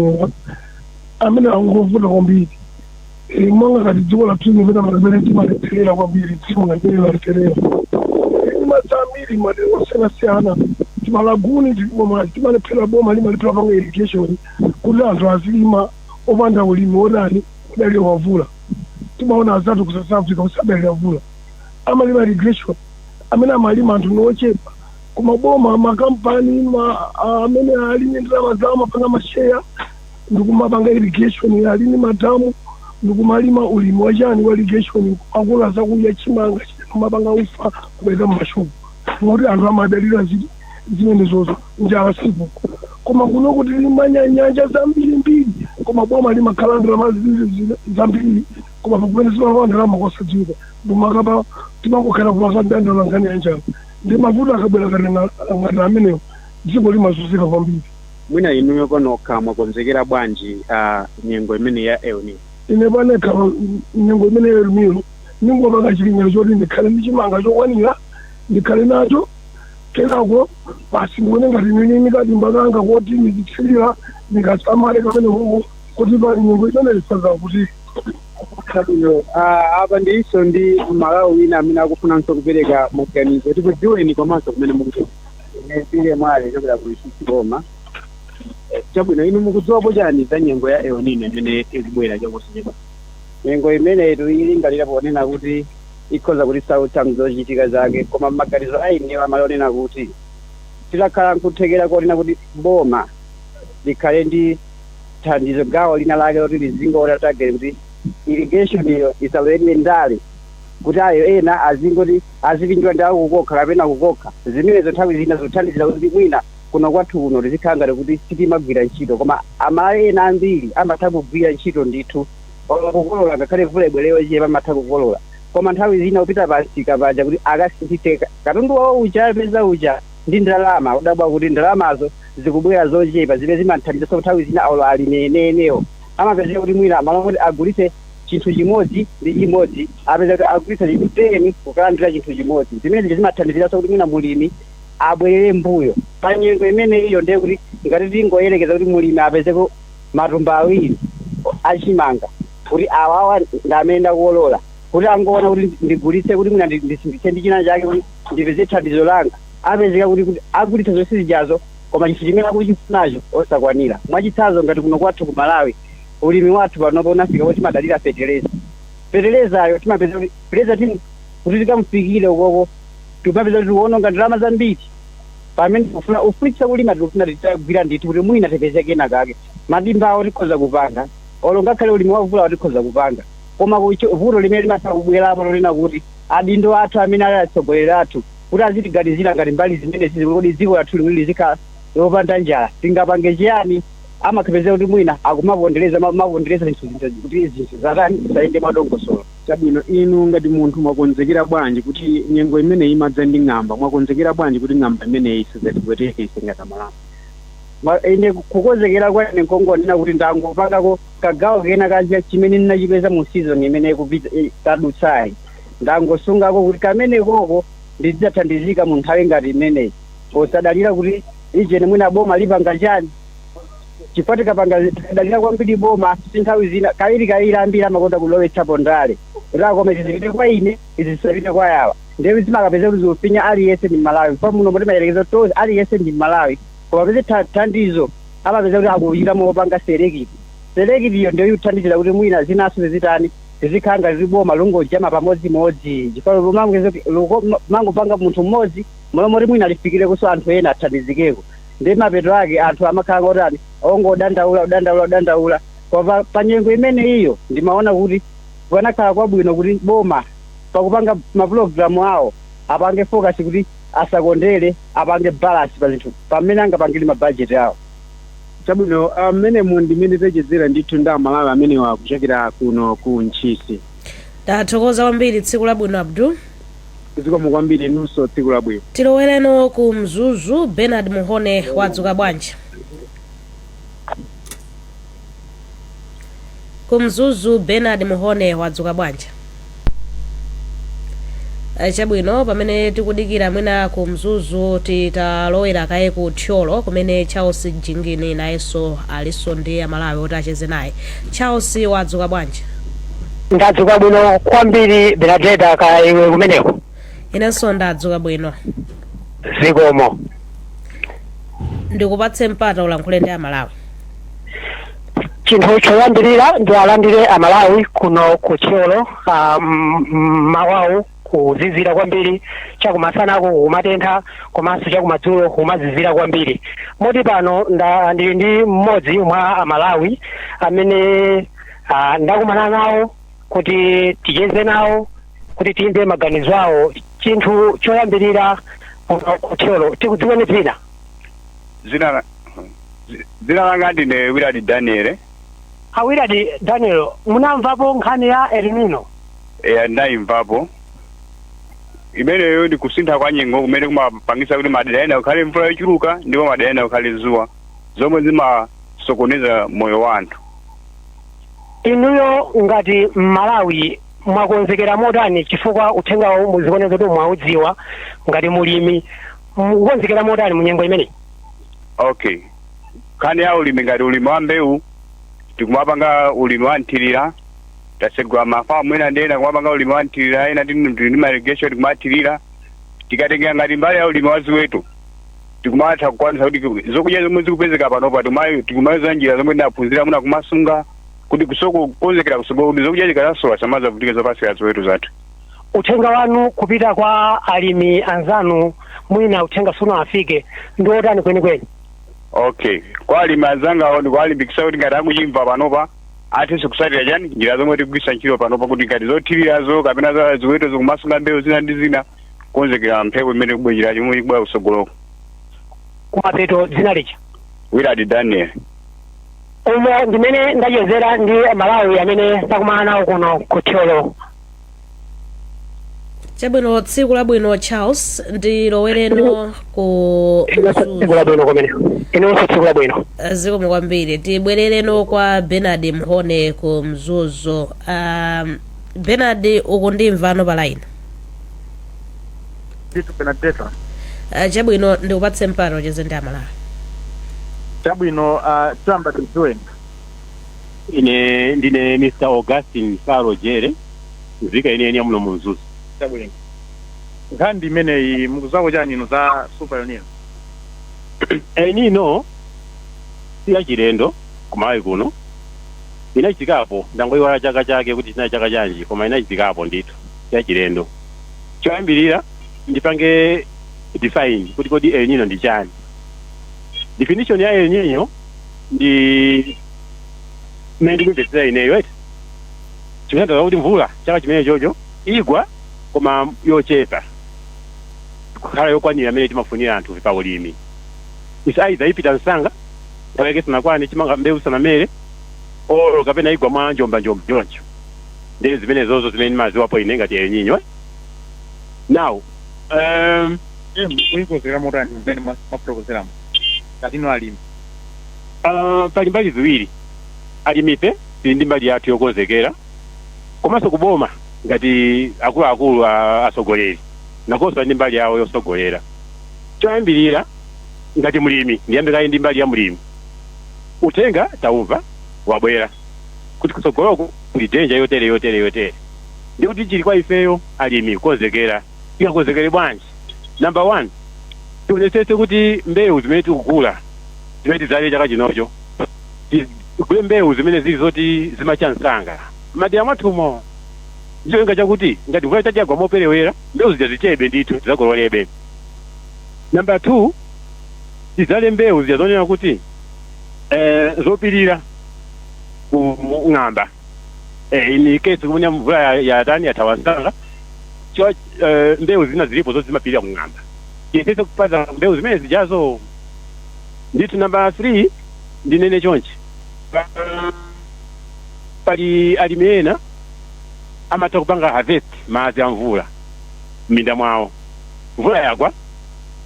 amene angovuta kwambiri, monga ngati dziko lathu limene pamene timalepherera kwambiri, dziko ngati limalepherera madzi ambiri madera osiyanasiyana, tima lagoon tilimo, timalephera, boma limalephera panga irrigation kuti anthu azilima opanda ulimi wodani udalira wamvula. Timaona azathu ku South Africa kusadalira mvula, amalima irrigation, amene amalima anthu ni ochepa, koma boma, makampani amene ali ndi ndalama zawo amapanga ma share ndikumapanga irrigation, ali ndi madamu ndikumalima ulimi wachani wa irrigation, akula zakudya, chimanga, kumapanga ufa kupeza mmashopu, ngoti anthu amadalira ziti zimenezozo, njala siku. Koma kuno kuti limanya nyanja zambirimbiri, koma boma limakhala ndalama zambiri, koma pakumene zimalowa ndalama kosadziwika, ndimakapa timangokhala kumakandandala nkhani ya njala. Ndi mavuto akabwera ngati amenewo, dziko limazunzika kwambiri. Mwina inuyo panokha mwakonzekera bwanji nyengo imene ya El Nino? Ine panekha nyengo imene El Nino ningopanga chilingaliro choti ndikhale ndi chimanga chokwanira, ndikhale nacho, kenako basi ndikuone ngati nini nikadimba kanga koti ndizithirira, ndikasamale kamene koko kuti pa nyengo imene isaza kuti Chabwino. Apa ndinso ndi Malawi wina amene akufunanso kupereka maganizo. Tikudziweni komanso kumene mukuchoka. Ine Pile Mwale, chokera ku Ntchisi boma. Chabwino. Inu mukudziwapo chani za nyengo ya El Nino imene ikubwera chaposachedwa? Nyengo imeneyi tiyilingalira ponena kuti ikhoza kutisautsa mzochitika zake, koma maganizo a inewo amalonena kuti titakhala nkuthekera konena kuti boma likhale ndi thandizo gawo lina lake loti lizingoona target kuti Irrigation iyo isaloedwe ndale, kuti ayo ena azingoti azipindula ndi akukokha kapena kukokha. Zimenezo nthawi zina zothandizira kuti mwina kuno kwathu kuno tizikhala ngati kuti sitimagwira ntchito, koma Amalawi ena ambiri amatha kugwira ntchito ndithu, kukolola ngakhale mvula ibwereyo chepa amatha kukolola. Koma nthawi zina kupita pamsika paja kuti akasinthitse katundu wawo uja apeza uja ndi ndalama, udabwa kuti ndalamazo zikubwera zochepa, zimene zimathandizaso nthawi zina alo alimi enenewo amapezeka kuti mwina malo kuti agulitse chinthu chimodzi ndi chimodzi, apeza kuti agulitse chinthu 10 kukalandira chinthu chimodzi. Zimene zija zimathandiziraso kuti mwina mulimi abwerere mbuyo pa nyengo imene iyo. Ndiye kuti ngati tingoyerekeza kuti mulimi apezeko matumba 2 achimanga, kuti awawa ndi amene ndakukolola, kuti angoona kuti ndigulitse kuti mwina ndisinditse ndi china chake kuti ndipeze thandizo langa, apezeka kuti agulitse zonse zijazo, koma chinthu chimene akuchifunacho osakwanira. Mwachitsanzo, ngati kuno kwathu ku Malawi, ulimi wathu panopo unafika kuti timadalira feteleza. Fetelezayo timapeza kuti feteleza kuti tikamfikire ukoko, timapeza kuti tikuononga ndalama zambiri pamene tikufuna ufunitsa kulima. Tikufuna titagwira ndithu kuti mwina tipeze kena kake. Madimba awo tikhoza kupanga, olo ngakhale ulimi wavula tikhoza kupanga, koma vuto limene limatha kubwerapo lonena kuti adindo athu amene ali atsogoleri athu kuti azitiganizira ngati mbali zimene zizi, kuti dziko lathu limene lizikhala lopanda njala, tingapange chiyani? Amakhapezeka kuti mwina akumapondereza mapondereza zinthu kuti zinthu zatani, zisayende mwadongosolo. Chabwino, inu ngati munthu mwakonzekera bwanji kuti nyengo imeneyi imadza ndi ng'amba? Mwakonzekera bwanji kuti ng'amba imeneyi isadzatipweteke ise ngati Amalawi? Ine kukonzekera kwa ine nkongonena kuti ndangopangako kagawo kena kacha chimene ndinachipeza mu season imene ikupita tadutsayi. Ndangosungako kuti kamene koko ndidzathandizika mu nthawi ngati imeneyi, posadalira kuti ijene mwina boma lipanga chani, chifukwa tikapanga tikadalira kwambiri boma, si nthawi zina kawiri kawiri ambiri amakonda kulowetsapo ndale, kuti akoma izi zipite kwa ine, izi zisapite kwa yawa. Ndiye zimakapeza kuti zikufinya aliyense ndi Malawi pa muno timayerekeza kuti aliyense ndi Malawi, koma peze thandizo amapeza kuti akuchita mopanga select. Select iyo ndiyo ikuthandizira kuti mwina zinaso zizitani, zizikhala ngati boma lungojama pamodzimodzi, chifukwa mangopanga munthu mmodzi molomoti mwina alifikireko anthu ena athandizikeko. Ndi mapeto ake anthu amakhala ngotani, ongodandaula, kudandaula, kudandaula. Koma pa nyengo imene iyo ndimaona kuti kukanakhala kwabwino kuti boma pakupanga mapulogalamu awo apange focus kuti asakondere, apange balance pa zinthu pamene angapangire mabajeti awo. Chabwino, mmenemu ndimene tachezera ndithu ndi Amalawi amenewa kuchokera kuno ku Ntchisi. Tathokoza kwambiri, tsiku labwino, Abdul. Zikomo kwambiri, inunso tsiku labwino. Tilowereno ku Mzuzu. Bernard Muhone, wadzuka bwanji ku Mzuzu? Bernard Muhone, wadzuka bwanji? Chabwino, pamene tikudikira mwina ku Mzuzu, titalowera kaye ku Thyolo kumene Charles Jingini nayenso alinso ndi Amalawi oti acheze naye. Charles, wadzuka bwanji? Ndadzuka bwino kwambiri, Benadeta, ka iwe kumeneko? Inenso ndadzuka bwino. Zikomo. Ndikupatse mpata ulankhule ndi Amalawi. Chinthu choyambirira ndi alandire Amalawi kuno ku Thyolo. Mawawu kuzizira kwambiri, chakumasanaku kumatentha, komanso chakumadzulo kumazizira kwambiri, moti pano ndili ndi mmodzi mwa Amalawi amene ndakumana nawo kuti ticheze nawo, kuti timve maganizo awo. Chinthu choyambirira, kuno ku Thyolo, tikudziweni dzina? Dzina langa ndine Willard Daniel. A Willard Daniel, munamvapo nkhani ya El Nino? Eya, ndayimvapo. Imeneyo ndi kusintha kwa nyengo kumene kumapangisa kuti madera ena kukhale mvula yochuluka ndipo madera ena kukhale dzuwa, zomwe zimasokoneza moyo wa anthu. Inuyo ngati Mmalawi mwakonzekera motani? Chifukwa uthengawo muzikuoneka kuti mwaudziwa. Ngati mulimi mukukonzekera motani mu nyengo imeneyi? Okay, nkhani ya ulimi, ngati ulimi wa mbewu, tikumapanga ulimi wa nthirira. Tasegula mafamu ena ndi ena kumapanga ulimi wa nthirira, ena tili ndi ma irrigation kumathirira. Tikatengera ngati mbali ya ulimi wa ziweto, tikumatha kukwanisa kuti zokudya zomwe zikupezeka panopa tikumayuza njira zomwe tinaphunzira muna kumasunga kuti kusoko kukonzekera kusoko kuti zokudya zikazasowa samazavutike zopasira ziweto zathu. Uthenga wanu kupita kwa alimi anzanu, mwina uthenga sunawafike, ndi otani kwenikweni? Okay, kwa alimi anzangawo ndikuwalimbikitsa kuti ngati akuchimva panopa Athenso kusatira chani, njira zomwe tikugwisa ntchito panopa, kuti ngati zothirirazo kapena za ziweto zikumasunga mbewu zina ndi zina, kukonzekera mphepo imene ikubwera, chomwe ikubwera kusogoloko. Kumapeto, dzina lija? Willard Daniel. Umo ndimene ndachezera ndi Malawi amene takumana nawo kuno ku Thyolo. Chabwino, tsiku labwino, Charles. Ndilowereno ku Tsiku labwino kumene, inonso tsiku labwino. Zikomo kwambiri. Tibwerereno kwa Bernard Mhone ku Mzuzu. Bernard, ukundimvano pa line? Ndithu, Benadeta. Chabwino, ndikupatse mpata ucheze ndi Amalawi. Chabwino, tiyamba tidziweni. Ine ndine Mr Augustin Saro Jere, nzika yeniyeni ya muno mu Mzuzu. Chabwino, nkhani imeneyi mukudziwako chani inu za Super El Nino? El Nino si yachilendo kumalawi kuno, inachitikapo. Ndangoyiwala chaka chake kuti chinali chaka chanji, koma inachitikapo ndithu, si yachilendo. Choyambirira ndipange define kuti kodi El Nino ndi chani. Definition ya El Nino ndi mmene ndikumvetsera ineyo eti, chikutanthauza kuti mvula chaka chimene chocho igwa koma yochepa kukhala yokwanira amene timafunira anthu pa ulimi. Is either ipita msanga, nthawi yake sinakwane, chimanga mbewu sanamere, olo kapena igwa mwa njomba njomba choncho. Ndi zimene zozo zimene ndimaziwapo ine ngati El Nino, eh? Now Muyikonzekera motani mmene mwafotokozeramo ngati inu alimi? Pali mbali ziwiri. Alimife tili ndi mbali yathu yokonzekera, komanso kuboma ngati akuluakulu atsogoleri nakonso ali ndi mbali yawo yosogolera. Choyambirira, ngati mlimi, ndiyambe kayi ndi mbali ya mlimi. Uthenga taumva, wabwera kuti kutsogoloko kuli danger yotere, yotere, yotere. Ndikuti chili kwa ifeyo alimi kukonzekera. Tingakonzekere bwanji? Number one, tionetsetse kuti mbewu zimene tikugula, zimene tidzale chaka chinocho, tigule mbewu zimene zili zoti zimacha msanga madera mwathumo, ndicholinga chakuti ngati mvula itati yagwa moperewera, mbewu zija zichebe ndithu, tidzakololebe. Number two, tidzale mbewu zija zonena kuti zopirira ku ng'amba, in case kumene mvula yatani, yathawa msanga. Mbewu zina zilipo zoti zimapirira kung'amba, tiyesetse kupata mbewu zimene zijazo ndithu. Number three, ndinene chonchi, pali alimi ena amatha kupanga harvest madzi a mvula m'minda mwawo. Mvula yagwa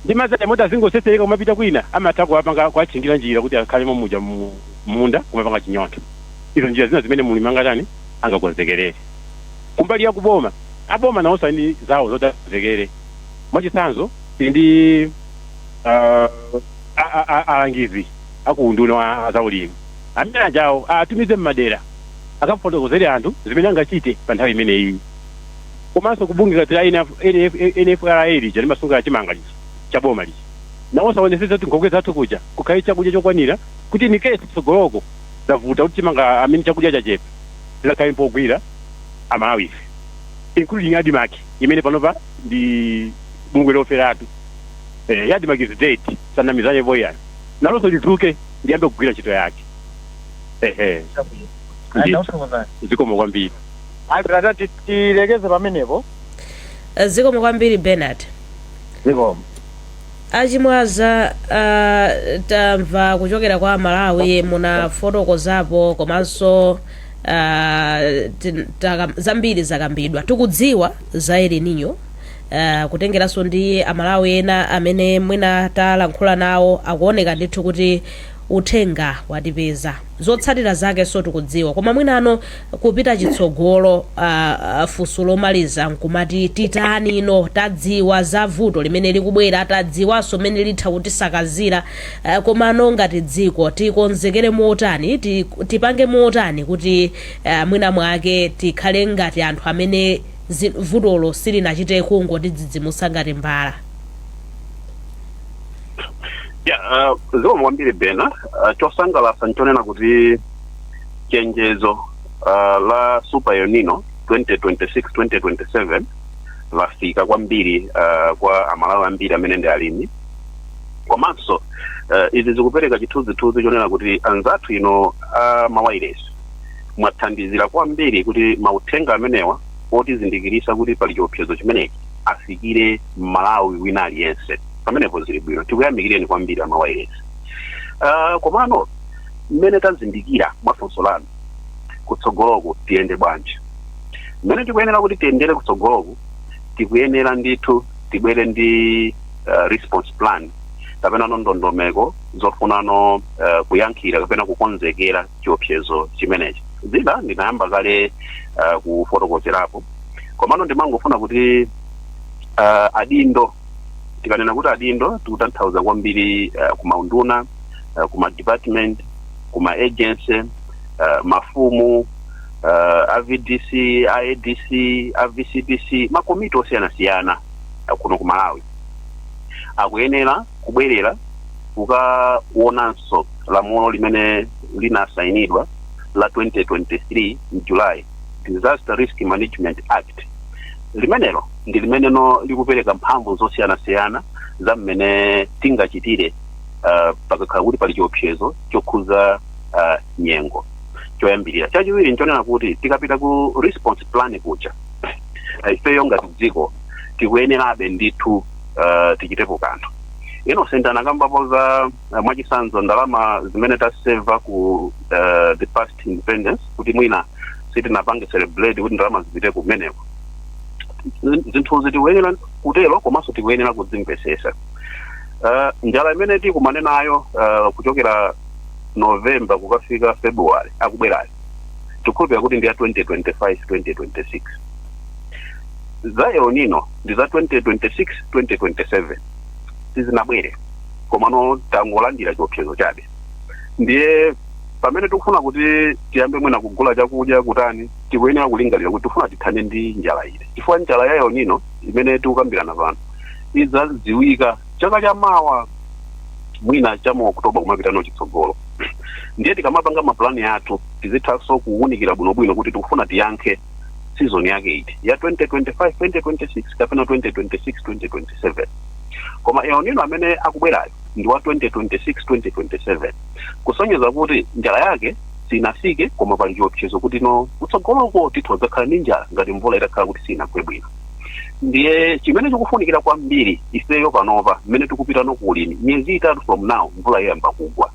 ndi madzi aja moti azingosesereka kumapita kwina, amatha kuwapanga, kuwatchingira njira kuti akhalemo muja munda, kumapanga chinyontho. Izo njira zina zimene mulimi angatani, angakonzekerere. Kumbali ya kuboma, aboma nawonso ali ndi zawo zoti akonzekere. Mwachitsanzo, tili ndi alangizi akuunduna wa zaulimi amene ajawo atumize mmadera akafotokozere anthu zimene angachite pa nthawi imeneyi. Komanso kubungwe la NFRA lija limasunga chimanga lija cha boma lija, nawonso aonetsetse kuti nkhokwe zathu kuja kukhale chakudya chokwanira, kuti in case tsogoloko zavuta kuti chimanga amene chakudya chachepa, tizakhale mpogwira Amalawi ife, including ADMARC imene panopa ndi bungwe loferatu. ADMARC is dead, sanamizane boyani, nalonso lidzuke ndiyambe kugwira ntchito yake. Ehe. Ndausokozani. Zikomo kwambiri. Ayi, tata, tilekeze pamenepo. Zikomo kwambiri, Bernard. Zikomo. Achimwaza, tamva kuchokera kwa Malawi, munafotokozapo, komanso zambiri zakambidwa. Tikudziwa za El Nino, kutengeranso ndi Amalawi ena amene mwina talankhula nawo, akuoneka ndithu kuti uthenga watipeza, zotsatira zake so tikudziwa. Koma mwinano kupita chitsogolo, funso lomaliza nkumati titani ino? Tadziwa za vuto limene likubwera, tadziwanso mmene litha kutisakazira, komano ngati dziko tikonzekere motani, tipange motani kuti mwina mwake tikhale ngati anthu amene vutolo silinachite kungotidzidzimutsa ngati mbala? Ya, zikomo kwambiri, Bena. Chosangalatsa nchonena kuti chenjezo la Super El Nino 2026 2027 lafika kwambiri kwa Amalawi ambiri amene ndi alimi. Komanso izi zikupereka chithunzithunzi chonena kuti anzathu ino a mawayilesi Mwathandizira kwambiri kuti mauthenga amenewa otizindikirisa kuti pali chiopsezo chimenechi afikire Malawi wina aliyense. Pamenepo zili bwino, tikuyamikireni kwambiri amawairesi. Komano mmene tazindikira mwafunso lanu, kutsogoloku tiyende bwanji? Mmene tikuyenera kuti tiyendere kutsogoloku, tikuyenera ndithu tibwere ndi response plan kapena ndondomeko zofunano kuyankhira kapena kukonzekera chiopsezo chimenechi. Zina ndinayamba kale kufotokozerapo, komano ndimangofuna kuti adindo, tikanena kuti adindo tikutanthauza kwambiri kumaunduna, kuma department, kuma agency, mafumu, a VDC, a ADC, a VCDC, makomiti osiyanasiyana kuno ku Malawi akuyenera kubwerera kukaonanso lamulo limene linasayinidwa la 2023 July, Disaster Risk Management Act. Limenelo ndi limeneno likupereka mphamvu zosiyanasiyana za mmene tingachitire pakakhala kuti pali chiopsezo chokhuza nyengo. Choyambirira. Chachiwiri nchonena kuti tikapita ku response plan kuja, ifeyo ngati dziko tikuyenerabe ndithu tichitepo kanthu. Innocent anakambapo za mwachisanzo ndalama zimene taseva ku the past independence, kuti mwina sitinapange celebrate kuti ndalama zipite kumeneko. Zinthuzi tikuyenera kutero, komanso tikuyenera kudzimvesesa. Njala imene tikumane nayo kuchokera November kukafika February akubwerayo, tikukhulupirira kuti ndi ya 2025 2026. Za El Nino ndi za 2026 2027, sizinabwere, komano tangolandira chiopsezo chabe. Ndiye pamene tikufuna kuti tiyambe mwina kugula chakudya kutani, tikuyenera kulingalira kuti tifuna tithane ndi njala ine, chifukwa njala ya El Nino imene tikukambirana pano idzadziwika chaka chamawa, mwina cha mu Oktoba kumapita chitsogolo. Ndiye tikamapanga mapulani athu tizithanso kuwunikira bwinobwino kuti tikufuna tiyankhe season yake iti, ya 2025 2026 kapena 2026 2027. Koma El Nino amene akubwerayo ndi wa 2026 2027, kusonyeza kuti njala yake sinafike, koma pali chiopsezo kuti no kutsogoloko tithu adzakhala ndi njala ngati mvula itakhala kuti sinagwe bwino. Ndiye chimene chikufunikira kwambiri ifeyo panopa, mmene tikupita no kulimi, miyezi 3 from now mvula iyamba kugwa,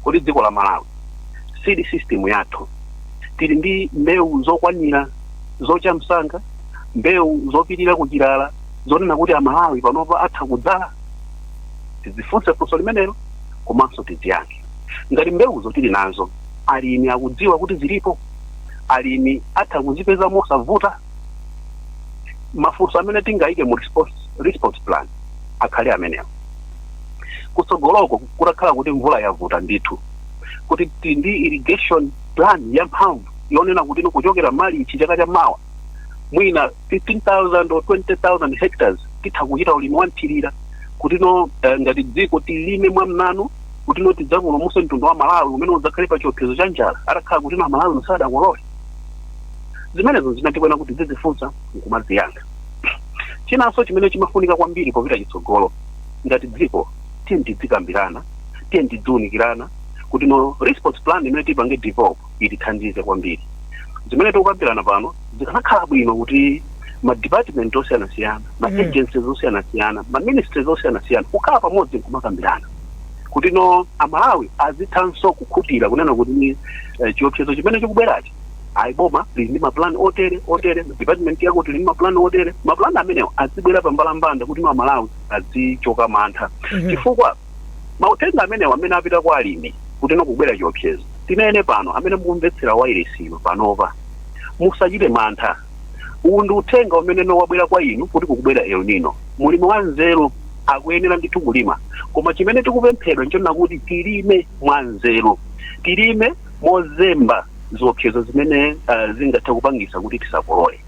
kuti dziko la Malawi seed system yathu tili ndi mbewu zokwanira zocha msanga, mbewu zopitirira kuchilala, zonena kuti Amalawi panopa atha kudzala? Tidzifunse funso limenelo komanso tidziyankhe. Ngati mbewuzo tili nazo, alimi akudziwa kuti zilipo? Alimi atha kuzipeza mosavuta? Mafunso amene tingayike mu response plan akhale amenewo. Kutsogoloko kutakhala kuti mvula yavuta ndithu, kuti tili ndi irrigation plan yamphamvu yonena kuti no kuchokera Malichi chaka cha mawa mwina 15,000 or 20,000 hectares titha kuchita ulimi wanthirira, kuti no ngati dziko tilime mwamnanu, kuti no tidzapulumutse mtundu wa Malawi umene udzakhale pa chiopsezo cha njala atakhala kuti no Malawi sadakolole. Zimenezo zina tikuyenera kuti tizifunsa nkumaziyankha. Chinanso chimene chimafunika kwambiri popita chitsogolo ngati dziko, tiye tidzikambirana, tiye tidziwunikirana kuti no response plan imene tipange develop itithandize kwambiri. Zimene tikukambirana pano zikanakhala bwino kuti ma department osiyanasiyana, ma agencies osiyanasiyana, ma ministries osiyanasiyana kukhala pamodzi nkumakambirana, kuti no Amalawi azithanso kukhutira kunena kuti chiopsezo chimene chikubwerachi, ayi, boma lili ndi mapulani otere otere, department yako tili ndi mapulani otere. Mapulani amenewo azibwera pambalambanda kuti no Amalawi azichoka mantha, chifukwa mauthenga amenewo amene apita kwa alimi kuti no kubwera chiopsezo, tinene pano, amene mukumvetsera wailesiyo panopa, musachite mantha. Uwu ndi uthenga umene no wabwera kwa inu kuti kukubwera El Nino. Mulimi wa nzeru akuyenera ndithu kulima, koma chimene tikupemphedwa nchonena kuti tilime mwa nzeru, tilime mozemba ziopsezo zimene zingathe kupangisa kuti tisakolole.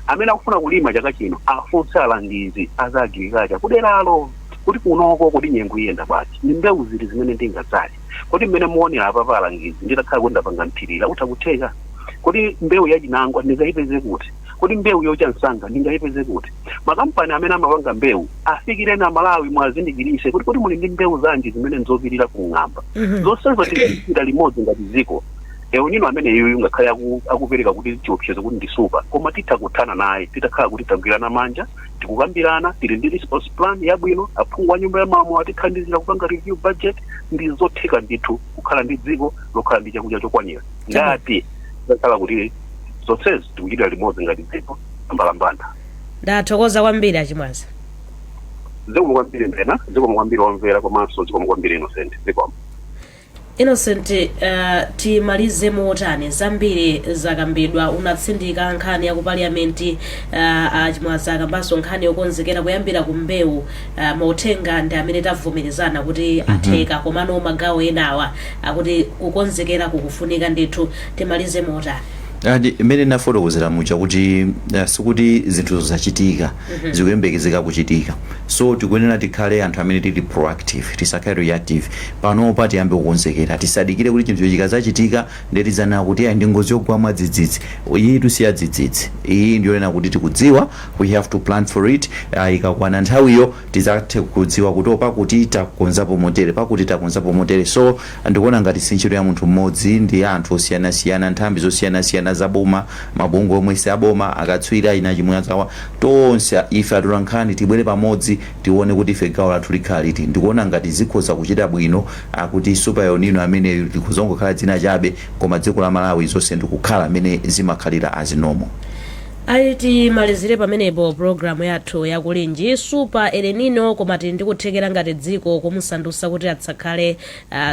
Amene akufuna kulima chaka chino afunse alangizi aza agriculture kuderalo kuti kunoko kuti nyengo iyenda bwanji, ndi mbewu ziti zimene ndingadzale, kodi mmene muonera apapa alangizi, nditakhala kuti ndapanga mthirira utha kutheka, kodi mbewu yachinangwa ndingayipeze kuti, kodi mbewu yocha msanga ndingayipeze kuti? Makampani amene amapanga mbewu afikireni Amalawi, mwazindikirise kuti muli ndi mbewu zanji zimene nzopirira ku ng'amba. Zonsezo tikuchita limodzi ngati dziko. El Nino amene iyu ngakhale akupereka kuti chiopsezo kuti ndi super, koma titha kuthana naye titakhala kuti tagwirana manja, tikukambirana, tili ndi response plan yabwino. Aphungu a Nyumba ya Malamulo atithandizira kupanga review budget. Ndi zotheka ndithu kukhala ndi dziko lokhala ndi chakudya chokwanira ngati takhala kuti zonsezi tikuchitira limodzi ngati dziko mbalambanda. Ndathokoza kwambiri, Achimwaza. Zikomo kwambiri Mbena, zikomo kwambiri wamvera, komanso zikomo kwambiri Innocent, zikomo. Innocent, timalize motani? Zambiri zakambidwa, unatsindika nkhani ya ku parliament, Achimwaza akambanso nkhani yokonzekera kuyambira ku mbewu. Mauthenga ndi amene tavomerezana kuti atheka, komano magawo enawa akuti kukonzekera kukufunika ndithu. Timalize motani? Andi mmene nafotokozera muja kuti sikuti zinthu zachitika, zikuyembekezeka kuchitika, so tikuyenera tikhale anthu amene tili proactive, tisakhale reactive. Panopa tiyambe kukonzekera, tisadikire kuti chinthu chikazachitika ndetizana kuti ayi, ndi ngozi yogwa mwadzidzidzi. Iyi tusiya dzidzidzi, iyi ndiyonena kuti tikudziwa, we have to plan for it. Ikakwana nthawiyo tizathe kudziwa kuti pakuti takonzapo motere, pakuti takonzapo motere. So ndikuona ngati si ntchito ya munthu mmodzi, ndi ya anthu osiyanasiyana, nthambi zosiyanasiyana zaboma, mabungwe omwe si aboma, akatswiri ina Chimwazawa, tonse ife atolankhani tibwere pamodzi, tione kuti ife gawo lathu likhala liti. Ndikuona ngati zikhoza kuchita bwino akuti super El Nino ameneyo likuzongokhala dzina chabe, koma dziko la Malawi zonse ndikukhala amene zimakhalira azinomo. Ayi, timalizire pamenepo programu yathu yakulinji. Super El Nino, koma tili ndikuthekera ngati dziko kumusandutsa kuti atsakhale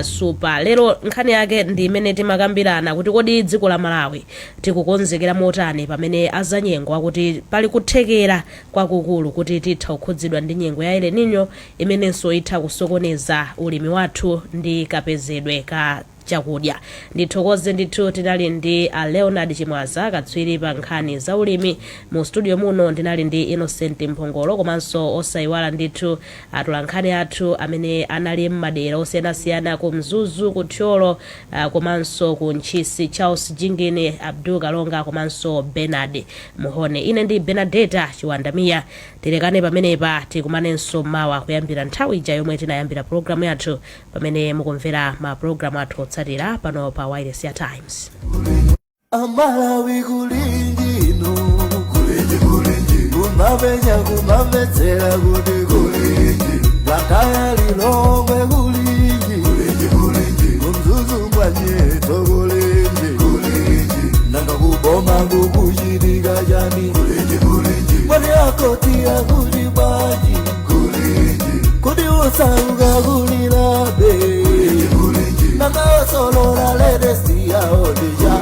super. Lero nkhani yake ndi imene timakambirana kuti kodi dziko la Malawi tikukonzekera motani pamene azanyengo akuti pali kuthekera kwakukulu kuti titha kukhudzidwa ndi nyengo ya El Nino, imenenso itha kusokoneza ulimi wathu ndi kapezedwe ka chakudya. Ndithokoze ndithu, tinali ndi a Leonard Chimwaza, katswiri pa nkhani za ulimi. Mu studio muno ndinali ndi Innocent Mphongolo, komanso osayiwala ndithu atolankhani athu amene anali m'madera osiyanasiyana, ku Mzuzu, ku Thyolo, komanso ku Ntchisi, Charles Jingini, Abdul Kalonga komanso Bernard Muhone. Ine ndi Benadeta Chiwandamiya. Tilekane pamenepa, tikumanenso mawa kuyambira nthawi ija yomwe tinayambira programu yathu, pamene mukumvera ma programu athu otsatira pano pa Wireless ya Times. Amalawi, kulinji ino, kulinji, kulinji, kumapenya kumamvetsera kuti kulinji, Blantyre, Lilongwe, kulinji, kulinji, kulinji, kuMzuzu mwanyeto, kulinji, kulinji, nanga kuboma kukuchitika chani? Kulinji, kulinji, mwani akoti akuti bwanji? Kulinji, kuti usauka kulilabe? Kulinji, nanga osolola latest yaodija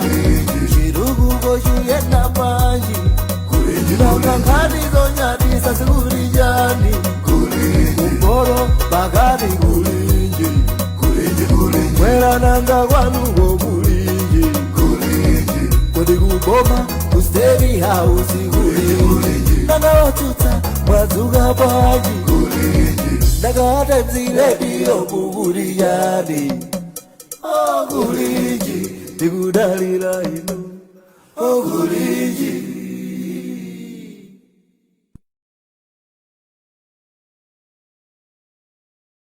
chirukuko chiyenda bwanji? Nanga nkhani zonyadisa zikuli chani? Kumporo pakati, kulinji, mwera, nanga kwanuko kulinji? Kodi kuboma ku State House kulinji? Nanga watsutsa mwadzuka bwanji? Nanga Times Radio kukuli chani? Okulinji, tikudalira inu, okulinji.